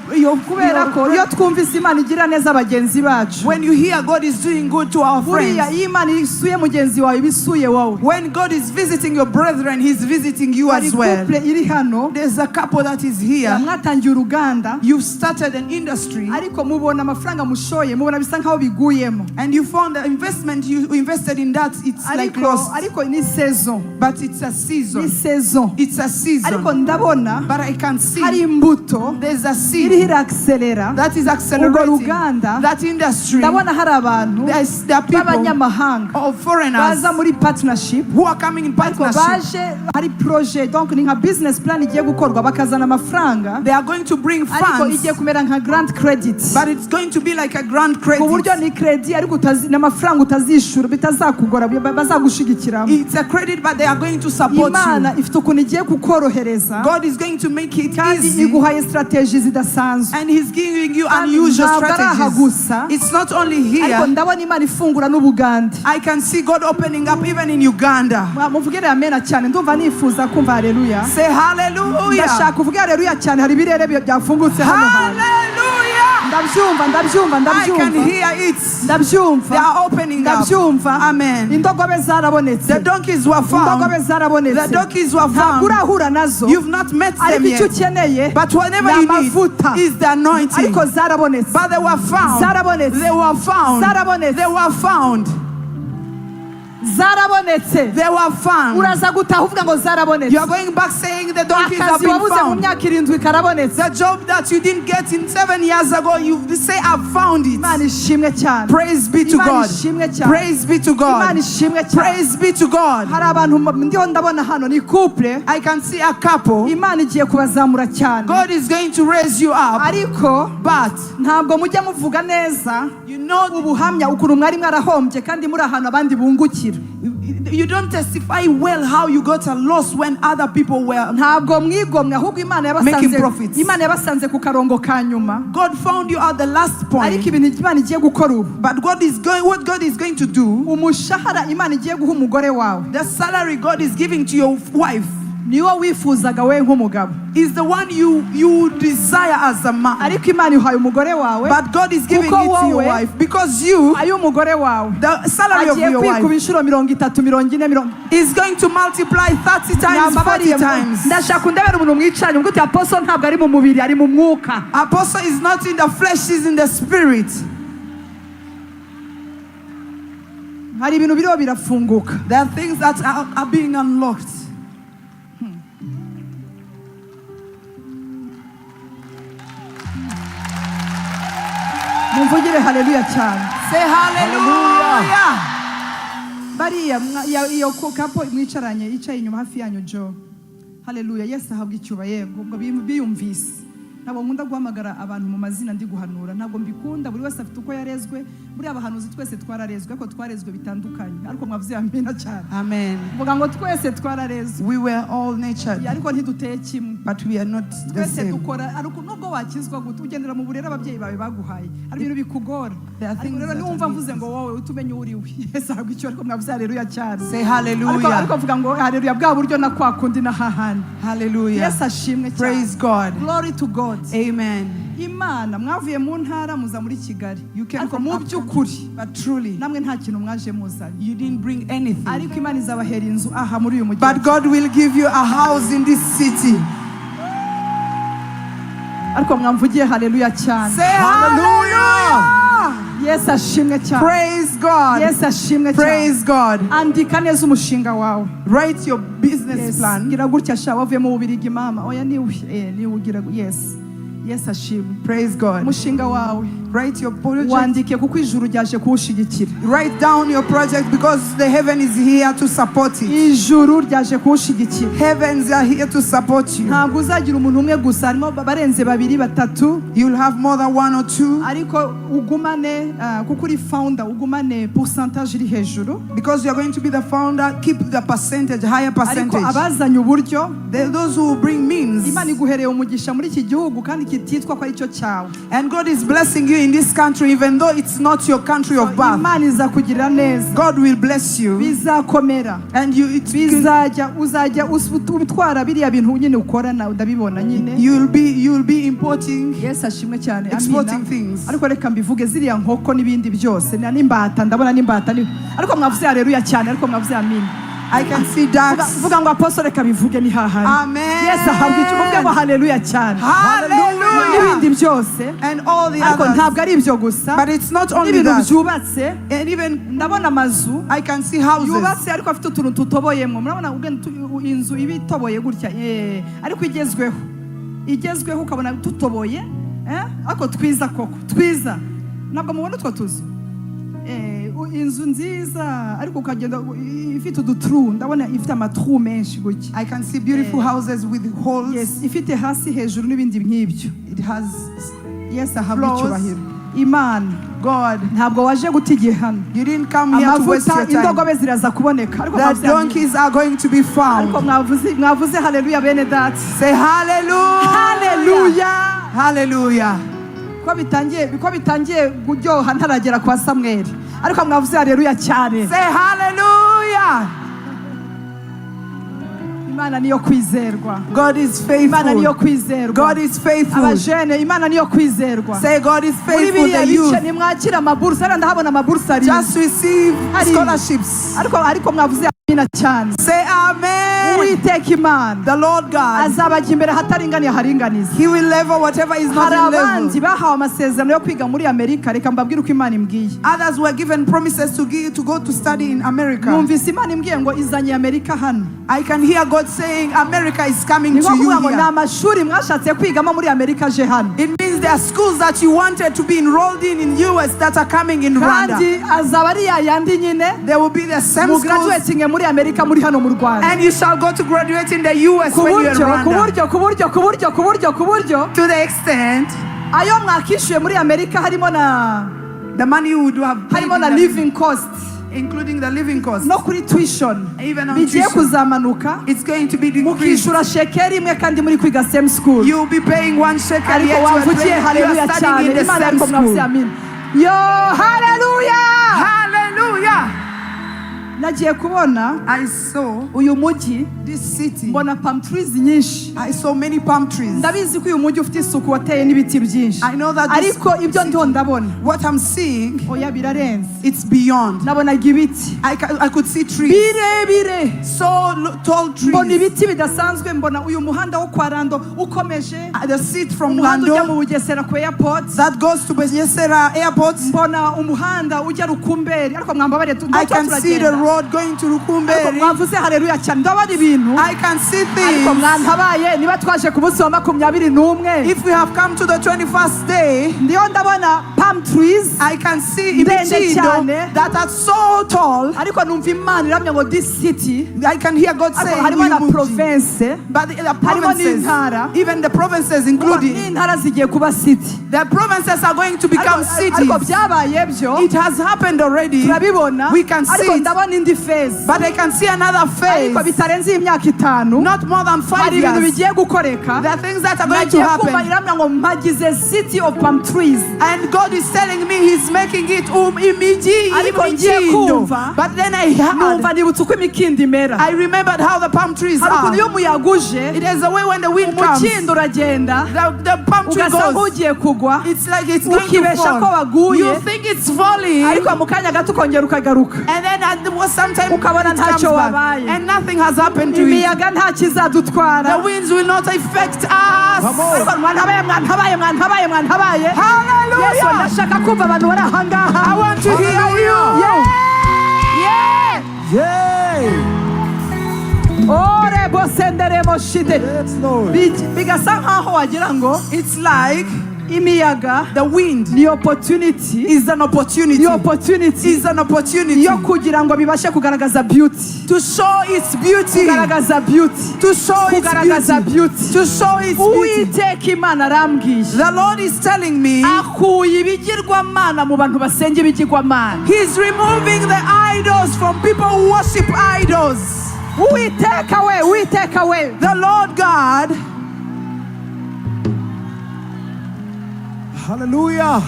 Kubera ko iyo twumvise Imana igira neza bagenzi bacu when you hear God is doing good to our buriya friends, iyo Imana isuye mugenzi wawe iba isuye wowe. When God is visiting your brethren, He's visiting you Hari as well. Couple iri hano There's a couple that is here. Mwatangiye uruganda You've started an industry ariko mubona amafaranga mushoye mubona bisa nkaho biguyemo. And you found the investment you invested in that it's like Ariko lost. Ariko ni saison. But it's a Ni season. Saison. It's a season. Ariko ndabona But I can hari see imbuto there's a seed iriho irakiserera that is urwo accelerating. Ruganda. That industry. Ndabona hari abantu There are people b'abanyamahanga or foreigners baza muri partnership who are coming in ariko Ariko partnership. baje hari projet, donc ni nka business plan igiye gukorwa, bakazana amafaranga, They are going to bring ariko funds, igiye kumera nka grant credit, but it's going to be like a grant ku buryo credit. ni credit ariko n'amafaranga utazishura, bitazakugora, bazagushigikiramo. It's a credit, but they are going to support Imana you. ifite ukuntu igiye kukorohereza, God is going to make it kandi easy, iguhaye strategy zidasanzwe. and He's giving you Kandi unusual ntabwo ari aha strategies. gusa, It's not only ariko here. ndabona Imana ifungura n'Ubugande. I can see God opening up even in Uganda. Muvugire amena cyane, ndumva nifuza kumva haleluya. Say hallelujah. Ndashaka kuvuga haleluya cyane, hari ibirere byafungutse hano hantu. Hallelujah. Ndabyumva, ndabyumva, I can ndabyumva. hear it. Ndabyumva. They are opening up. Ndabyumva. Amen. Indogobe zarabonetse. The donkeys were Indogobe found. zarabonetse. The donkeys were Ntabwo found. urahura nazo, You've not met them ariko icyo yet. ukeneye But whatever ni you need amavuta. is the anointing. Ariko zarabonetse. But they were found. Zarabonetse. They were found. Zarabonetse. They were found. Zarabonetse. They were found. Uraza gutaha uvuga ngo zarabonetse. You are going back saying the donkeys have Akazi been wabuze mu found. myaka 7 karabonetse. The job that you didn't get in 7 years ago, you say, "I've found it." Imana ishimwe cyane. Praise be to Imana God. ishimwe cyane. Praise be to Imana God. ishimwe cyane. Praise be to God. Hari abantu ndiho ndabona hano ni couple. I can see a couple. Imana igiye kubazamura cyane, God is going to raise you up. ariko But ntabwo mujya muvuga neza you know, ubuhamya ukuntu mwari mwarahombye kandi muri ahantu abandi bungukira. you don't testify well how you got a loss when other people were Ntabwo mwigomwe, ahubwo Imana making yabasanze, profits. Imana yabasanze ku karongo ka nyuma. God found you at the last Ariko point. ibintu Imana igiye gukora ubu, But God is going what God is going to do, umushahara Imana igiye guha umugore wawe the salary God is giving to your wife niwo wifuzaga we nk'umugabo, is the one you desire as a man. Ariko Imana ihaye umugore wawe But God is giving kuko it to your wowe wife because you, ay'umugore wawe the salary of agiye your kwikuba wife inshuro 30, 40, mirongo is going to multiply 30 times, 40 Nambabariye, times. ndashaka undebera umuntu mwicanye ngo uti apostle ntabwo ari mu mubiri, ari mu mwuka. Apostle is not in the flesh, he's in the spirit. Hari ibintu biriho birafunguka. There are things that are being unlocked. Mumvugire haleluya cyane. Say hallelujah. Bariya iyo couple mwicaranye, yicaye inyuma hafi yanyu, Jo, haleluya, Yesu ahabwa icyubahiro. Yego, ubwo biyumvise. Ntabwo nkunda guhamagara abantu mu mazina ndi guhanura, ntabwo mbikunda. Buri wese afite uko yarezwe. Buriya abahanuzi twese twararezwe, ariko twarezwe bitandukanye. Ariko mwavuze amina cyane. Amen. Mvuga ngo twese twararezwe. We were all nurtured, Ariko ntiduteye kimwe. but we are not the Twese same. dukora, ariko nubwo wakizwa gute, ugendera mu burere ababyeyi bawe baguhaye, hari ibintu bikugora. There are Ariko things rero that niwumva are mvuze ngo wowe utumenye uri we, Yesu ahabwa icyo. Ariko mwavuze haleluya cyane. Say Ariko hallelujah. ariko mvuga ngo haleluya bwa buryo na kwa kundi na hahandi. Hallelujah. Yesu ashimwe cyane. Praise God. Glory to God. Amen. Imana, mwavuye mu ntara muza muri Kigali, You came ariko from mu up by'ukuri but truly, namwe nta kintu mwaje muzanye, you didn't bring anything. Ariko Imana izabahera inzu aha muri uyu mujyi. But God will give you a house in this city. Ariko mwamvugiye haleluya cyane. Say hallelujah. Yesu ashimwe cyane. Praise God. Yesu ashimwe cyane. Praise God. Andika neza umushinga wawe. Write your business Yes. plan. Gira gutya sha, wavuye mu Bubirigi mama. Oya, niwe niwe ugira yes. Yesu ashimwe. Praise God. Umushinga wawe Write your project. wandike, kuko ijuru ryaje kuwushigikira. Write down your project because the heaven is here to support it. Ijuru ryaje kuwushigikira. Heavens are here to support you. Ntabwo uzagira umuntu umwe gusa, harimo barenze babiri, batatu. You'll have more than one or two Ariko ugumane kuko uri founder, ugumane pourcentage iri hejuru. Because you're going to be the founder. Keep the percentage, higher Ariko percentage. abazanye uburyo, Those who will bring means. Imana iguhereye umugisha muri iki gihugu kandi kititwa ko aricyo cyawe. And God is blessing you in this country, even though it's not your country of birth. Imana izakugirira neza. God will bless you. Bizakomera. And you, it will, Bizajya uzajya utwara biriya bintu nyine ukora nawe, ndabibona nyine. you'll be importing, Yesu ashimwe cyane. exporting Amina. things. Ariko reka mbivuge, ziriya nkoko n'ibindi byose n'imbata, ndabona n'imbata ariko mwavuze haleluya cyane, ariko mwavuze amina. I can see ducks. Vuga ngo apostle reka bivuge ni hahandi. Amen. Yesu ahabwa icyo. Muvuge ngo haleluya cyane. Hallelujah. N'ibindi byose. And all the Ariko others. ntabwo ari ibyo gusa, But it's not only n'ibintu that. byubatse. And even Ndabona amazu I can see houses. yubatse ariko afite utuntu tutoboyemo. Murabona ugenda inzu iba itoboye gutya, ariko igezweho, igezweho, ukabona tutoboye, ariko twiza koko, twiza. Ntabwo mubona utwo tuzu? Inzu nziza, ariko ukagenda ifite udutrou, ndabona ifite amatrou menshi gutya. I can see beautiful houses with holes. Yes, ifite hasi, hejuru n'ibindi nk'ibyo. It has Yesu ahabwa floors. icyubahiro. Imana, God, ntabwo waje guta igihe hano. you didn't come here to waste Amavuta, your time. indogobe ziraza kuboneka, ariko The mwavuze donkeys are going to be found. Ariko mwavuze haleluya, bene data. Say hallelujah. Haleluya. Hallelujah. Ko bitangiye kuryoha ntaragera kwa Samweli, ariko mwavuze haleluya cyane. Say hallelujah. Imana niyo kwizerwa. God is Imana niyo faithful. kwizerwa. God is faithful. Abajene, Imana niyo kwizerwa. Say God is Muri faithful. biriya The bice youth nimwakira amaburuse, hariya ndahabona amaburuse arindwi. just receive Hari. Scholarships. Ariko mwavuze amina cyane. Say amen. Uwiteka Imana The Lord God, azabajya imbere ahataringaniye haringaniza. He will level whatever is not Hari in abandi level. bahawe amasezerano yo kwiga muri Amerika. Reka mbabwire uko Imana imbwiye. Others were given promises to go to study in America. Numvise Imana imbwiye ngo izanye Amerika hano. I can hear God saying America is coming Ni to nko you kuvuga ngo ni here. Amashuri mwashatse kwigamo muri Amerika aje hano. It means there are schools that you wanted to be enrolled in US that are coming in Rwanda. Kandi azaba ari ya yandi nyine There will be the same schools, mugraduatinge muri Amerika muri hano mu Rwanda. And you shall go to graduate in the US Ku when you're in buryo ku Rwanda. buryo ku buryo ku buryo ku buryo ku buryo To the extent ayo mwakishyuye muri Amerika harimo na the money you would have paid harimo na living cost, including the living cost, no kuri tuition, even on bigiye tuition, kuzamanuka, it's going to be decreased. mukishyura shekeri imwe kandi muri kwiga same school. You'll be paying 1 shekel, Ariko yet you are, wamvugiye paying, you haleluya are studying cyane in the Imana. same Ariko mwavuze school. amina yo haleluya. Hallelujah. Nagiye kubona I saw uyu mujyi, this city. Mbona palm trees nyinshi. I saw many palm trees. Ndabizi ko uyu mujyi ufite isuku, wateye n'ibiti byinshi, I know that this ariko ibyo ndiho ndabona, what I'm seeing, oya, birarenze. It's beyond. Nabonaga ibiti I could see trees, birebire, so tall mbona trees. Ibiti bidasanzwe, mbona uyu muhanda wo kwa Rando ukomeje, The seat from umuhanda ujya mu Lando Bugesera ku airport, that goes to Bugesera Airport. Mbona umuhanda ujya Rukumberi, ariko mwambabariye I can see the road going to Ariko Rukumberi. Mwavuze haleluya cyane. Ndabona ibintu, I can see ariko things. mwantabaye niba twaje ku munsi wa 21. If we have come to the 21st day, Ndiyo ndabona palm trees, I can see ndende imikindo cyane. That are so tall. Ariko numva Imana iramye ngo this city, I can hear God ariko saying, harimo na "Uyu mujyi." province, But the harimo provinces, n'intara. Even the provinces including, N'intara zigiye kuba city. The provinces are going to become Ariko cities. Byabaye byo. It has happened already. Turabibona. We can see Ariko it. Ndabona indi phase, But I can see another phase. Ariko bitarenze iyi myaka 5, Not more than 5 hari ibintu years. bigiye gukoreka. There are things that are going to Nagiye kumva happen. iramya ngo mpagize city of palm trees. And God is telling me He's making it imiji, Ariko ngiye imikindo. kumva, But then I heard, numva nibutse uko imikindo imera. I remembered how the palm trees Hari ukuntu are. iyo umuyaga uje, It is the way when the wind comes, umukindo uragenda, the palm tree ugasa goes. nk'ugiye kugwa, It's like it's going to ukibesha ko fall. waguye, You think it's falling, ariko mu kanya gato ukongera ukagaruka, and then at the, sometimes ukabona it comes ntacyo back, wabaye. And nothing has happened to it. Imiyaga nta kizadutwara. The winds will not affect us. Ariko mwantabaye, mwantabaye, mwantabaye, mwantabaye. Yesu, Hallelujah! ndashaka kumva abantu bari aha ngaha. I want to hear you. Yeah! Yay! Ore bosenderemo shide. Yes, Lord. Bigasa nkaho wagira ngo It's like imiyaga the wind ni opportunity, is an opportunity. Ni opportunity Is an opportunity yo kugira ngo bibashe kugaragaza beauty, to show its beauty. Kugaragaza beauty, To show its kugaragaza beauty. Beauty. To show its beauty. Uwiteka Imana arambwiye, The Lord is telling me akuye ibigirwamana mu bantu basenga ibigirwamana. He's removing the idols from people who worship idols. Uwiteka we, Uwiteka we. The Lord God, Hallelujah.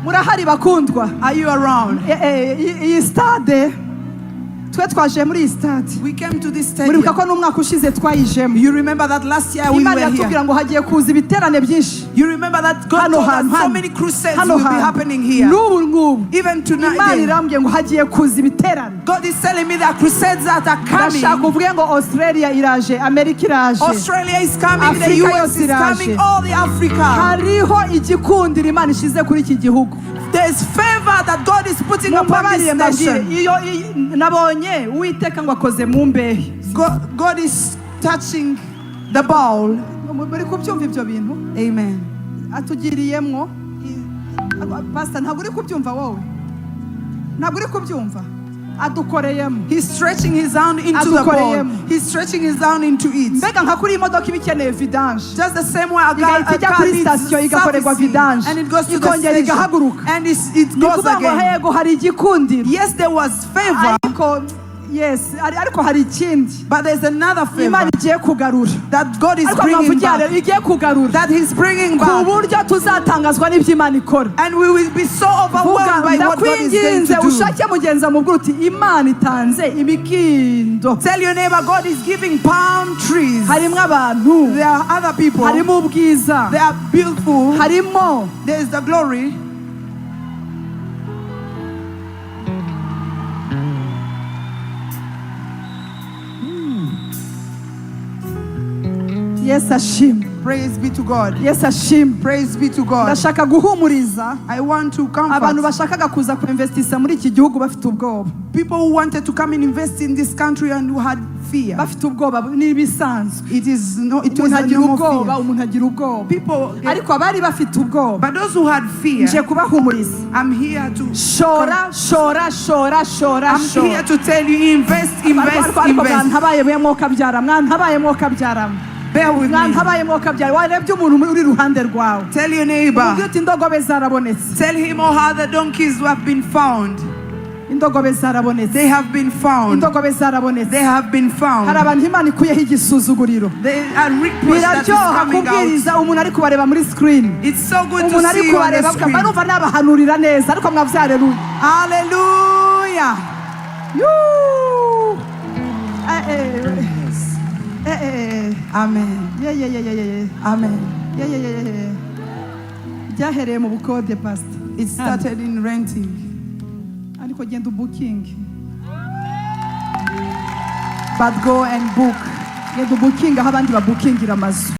Murahari bakundwa? Are you around? Eh, iyi stade, twe twaje muri iyi stade. We came to this Muribuka stadium. Ko n'umwaka ushize twayijemo. You remember that last year we Imana were here. iratubwira ngo hagiye kuza ibiterane byinshi You remember that God hano told hantu, us so hano many crusades hano will be hantu. Happening here. N'ubu ngubu Even tonight. Imana irambwiye ngo hagiye kuza ibiterane. God is telling me there are crusades that are Ndashaka coming. uvuge ngo Australia iraje, Amerika iraje, Australia is coming, the Africa US yose is iraje. Coming, all the Africa. Hariho igikundiro Imana ishize kuri iki gihugu. There's favor that God is putting upon Mumbabarire this mbabwire, nation. iyo nabonye Uwiteka ngo akoze mu mbehe. God is touching the bowl. Muri kubyumva ibyo bintu? Amen. Atugiriyemwo. Pastor, ntabwo uri kubyumva wowe? Ntabwo uri kubyumva, adukoreyemo. He's stretching his hand into the ball. Adukoreyemo. He's stretching his hand into it. Mbega nka kuri iyi modoka iba ikeneye vidange, Just the same way a car, igahita a ijya car kuri needs sitasiyo igakorerwa servicing, vidange, and it goes to the ikongera station, igahaguruka. And it Ni goes ukuvuga ngo again. hego, hari igikundiro, Yes, there was favor, ariko yes, ariko hari ikindi but there's another favor Imana igiye kugarura, that God is ariko bringing mwavugira back. igiye kugarura That He's bringing ku back. buryo tuzatangazwa n'ibyo Imana ikora. And we will be so Vuga, overwhelmed by what God is going ndakwinginze, to do. ushake mugenzi amubwira uti Imana itanze imikindo. Tell your neighbor, God is giving palm trees. Harimo abantu, There are other people. harimo ubwiza, They are beautiful. harimo There is the glory. Yesu ashimwe. Praise be to God. Yesu ashimwe. Praise be to God. Ndashaka guhumuriza I want to abantu comfort bashakaga kuza kuinvestisa muri iki gihugu bafite ubwoba. People who wanted to come and invest in this country and who had fear. Bafite ubwoba n'ibisanzwe. It is no, it was Umuntu a agira normal ubwoba, fear. umuntu agira ubwoba. People, Ariko abari bafite ubwoba, but those who had fear, nje kubahumuriza. I'm here to Shora, shora, shora, shora, I'm here shora. to tell you, invest, invest, Ariko ariko invest. mwantabaye mwe mwokabyara, mwantabaye mwokabyara, Bear with me. mwantabaye mwokabyara. Warebye umuntu uri iruhande rwawe, Tell your neighbor. ubwire uti indogobe zarabonetse. Tell him or her the donkeys who have been found. Indogobe zarabonetse. They have been found. Indogobe zarabonetse. They have been found. Hari abantu Imana ikuyeho igisuzuguriro. They are reproach that is Biraryoha coming out. kubwiriza umuntu ari kubareba muri screen. It's so good to Umuntu ari see you on the kubareba screen. barumva nabahanurira neza, ariko mwavuze haleluya. Hallelujah. Yuu! Eh, eh, eh, eh. Amen. Ye, ye, ye, ye, ye, ye. Amen. Ye, ye, ye, ye, ye. Byahereye mu bukode, pastor. It started in renting. Ariko genda ubukingi. But go and book. Genda ubukingi aho abandi babukingira amazu.